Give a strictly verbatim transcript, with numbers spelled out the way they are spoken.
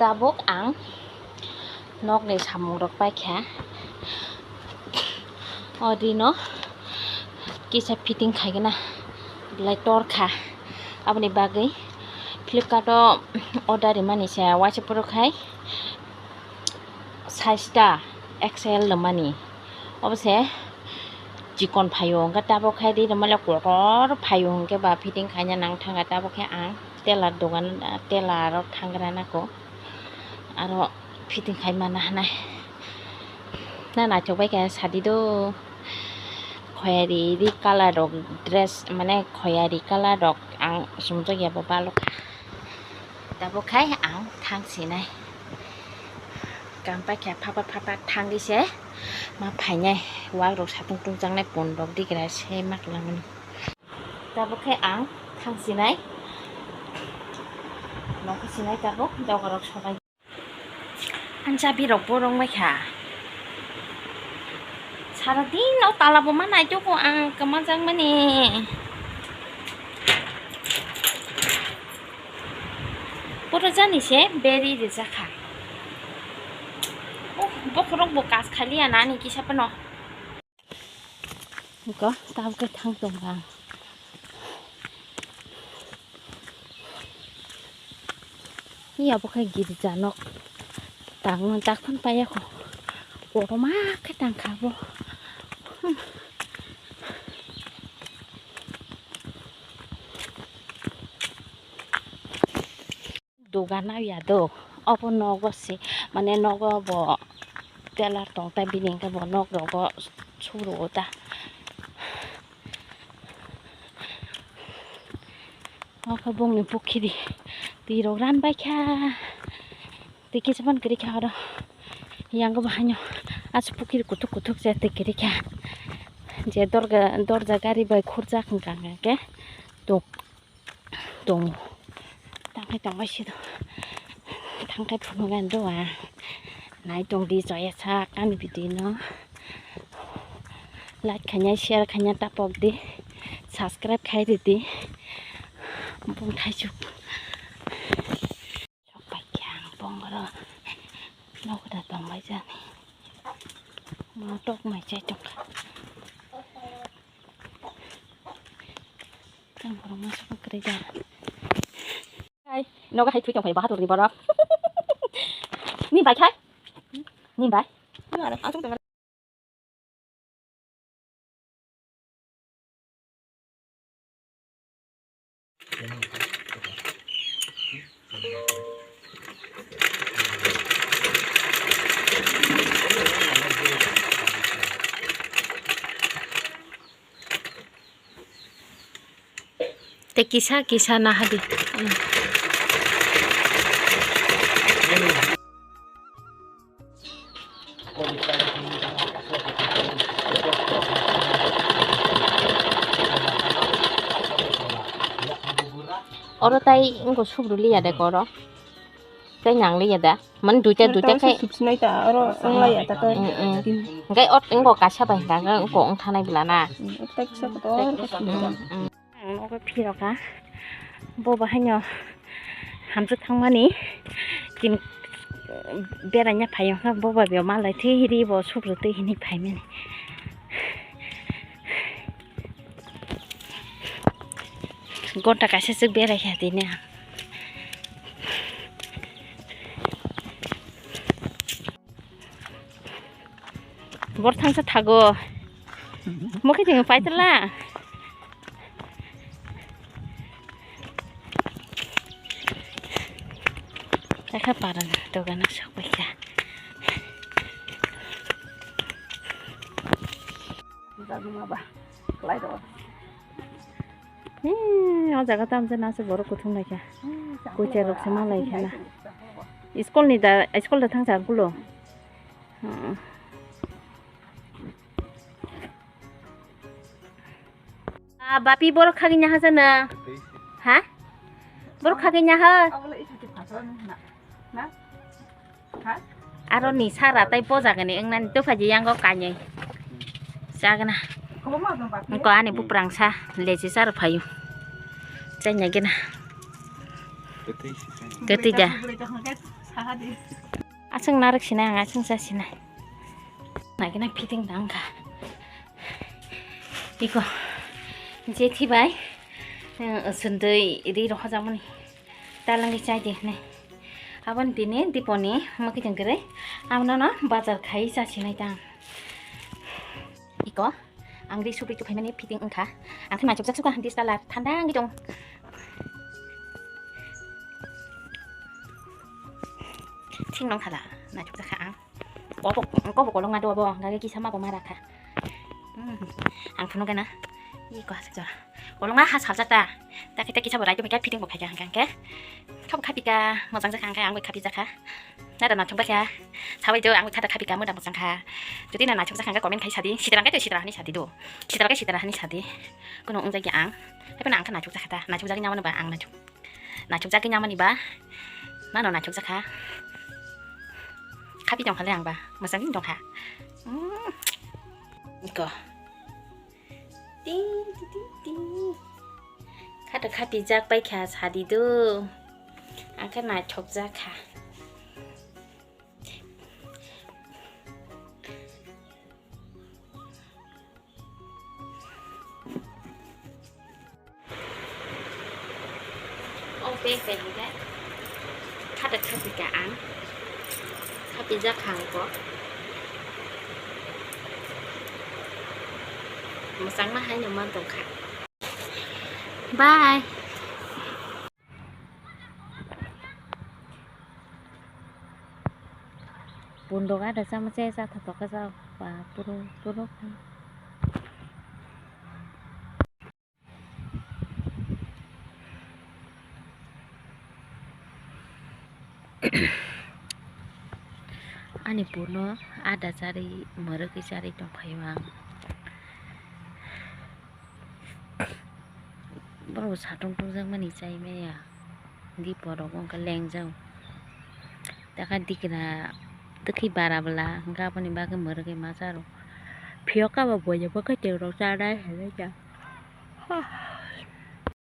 Tabuk ang nokni samungrok paikha, o rino kisa fitting khaigwna belai torkha, aboni bagwi Flipkart o order rimani se waisa phuru khai size ta X L rwmani. Obo se chikon phaio, hwnkhe tabuk khe ri rwmani kotor phaio, hwnkhe ba fitting khaina nang thangkha. Tabuk khe ang tailor dogan, tailor o thangkra nako, aro fitting khai mana hwnwi. Na naithok bai khe sadi do, khoyari ri colour rok dress, mane khoyari colour rok ang sumjak ya bo balok kha. Tabuk khai ang thang sinai. Kam paikha phapa phapa thangwi se ma phainai, wak rok satung tungjaknai pun rok digra se ma kwlangmani. Tabuk khai ang thang sinai. Nokha sinai tabuk doga rok sobai. Ang chabi rok bo rwng bai kha. Sara din o tala bo ma nai tongo ang kwma jak mani. Puro jani se beri rijak kha. Oh, bokhorok bo kas khaliya na ani kisa phano. Iko tabuk khe thang tongo ang. Iya bo khe girja nok. Tang tak phano paiya kho. Kotorma khe tang kha bo. Dogan ya do, obo nogo se, mane nogo bo tailor tong tai, bini hwnkhe bo nok rogo suru o ta. Omo khe bongni pukhiri, twi rok ran bai kha, twi kisa phano kwrwi kha oro, yang bo haino aswk pukhiri kuthuk kuthuk se twi kwrwi kha, je dorga, dorja gari bai khurjak hwnkha hwnkhe tok. Tongo. Tangkhai tongbai se do. Tangkhai phunukgani do ang. Nai tongdi choya sak ani video no. Like khainai, share khainai tapok di. Subscribe khai ridi. Bung thaisuk. Sok pai khe ang bongoro. Nokda tongbai jani. Motok mai chai tongkha. Tang borok masa kwrwi da. Hai, nogo hai thui tong phai bahadur ni borok. Ni bai khai? Ni bai? Tei kisa kisa nahadi. Oro tai wngkha subru liya de koro. Tei nang liya da. Mani duita, duita khai. Oro wng laiya ta to. Mm, mm. Hingke ot wngkha kaisa bai hingka wngkha wng thanai bela na. Mm, ot tai kisa kotor khe sumjak. Mm, mm. Ang nogo phirokha. Bo bahaino hamjak thangmani. Tin beraina phaio kha bo bai bo malai thwi ri bo subru twi hini phaimani. Gonta kaisa swk berai kha tini ang. Bor thangsa thago. Mokhe tengwi paitala. Takha parang dogana sokpaikha. Jaguma ba, klai do. Hmm, o jaga tam jana se borok kuthum laikha. Kucha rok se ma laikha na. School ni da, school da thang sa kulo. Hmm. Ah, bapi borok khagini ha jana. Ha? Borok khagini ha. Aro ni sara tai bojagani wngnani tokhaji yango kanwi. Chagna. Wngkha ani buprangsa lechi char phaio. Chaina gena. Kwtwi da. Aswk narwk sinai ang, aswk cha sinai. Naikhe na fitting tang kha. Iko, je thibai, eh, sundui ri rohorjakmani. Talangwi chai di hinwi. Aboni tini Diponi mwkhitwng kwrwi. Abono no bazar khai cha sinai tang. Iko, ang ri subri tu phaimani fitting wngkha. Ang khe machukjak sukha, dis kalar thanda wngwi tong. Thik nong khala, machukjak kha ang. Kobo, kobo kolokma do bo, gage kisa ma bo ma rakha. Hmm, ang phunuk gana. Iko aswk jora. Kolokma ha saljak ta. Ta khe ta kisa bo rai to mika fitting bo phaikha hangkha hangkhe. Khabo khapika, mojang jakha hangkhe ang bo khapijakha. Nada naithok jakha. Sabai do ang bo khata khapika, moda mojang kha. Jodi na naithok jakha hangkhe comment khai sadi. Sitra hangkhe to sitra hani sadi do. Sitra khe sitra hani sadi. Kuno wngjakya ang. Haipano ang khe naithok jakha ta. Naithok jagwi nangmano ba ang naithok. Naithok jagwi nangmani ba. Nano naithok jakha. Khapi tongkha le ang ba. Mojang tongkha. Hmm. Iko. Ting, ting, ting, ting. Khato khapijak pai kha sadi do. Ang khe naithok jak kha. O bag bai hingke khato khapika ang, khapijak kha ang bo. Mwchangma haino man tongkha. Bye. Bundok ada sama saya satu toko sa pa puru puru. Ani puno ada chari mwrwkwi chari tongphaio ang. Borok satung tungjakmani chai maya. Di borok wngkha lengjao. Takha dikra twkhi bara bwla hwnkhe aboni bagwi mwrwkwi masa rw. Phiyok kabo boya bo khe chwng rok chanai hinwi kha.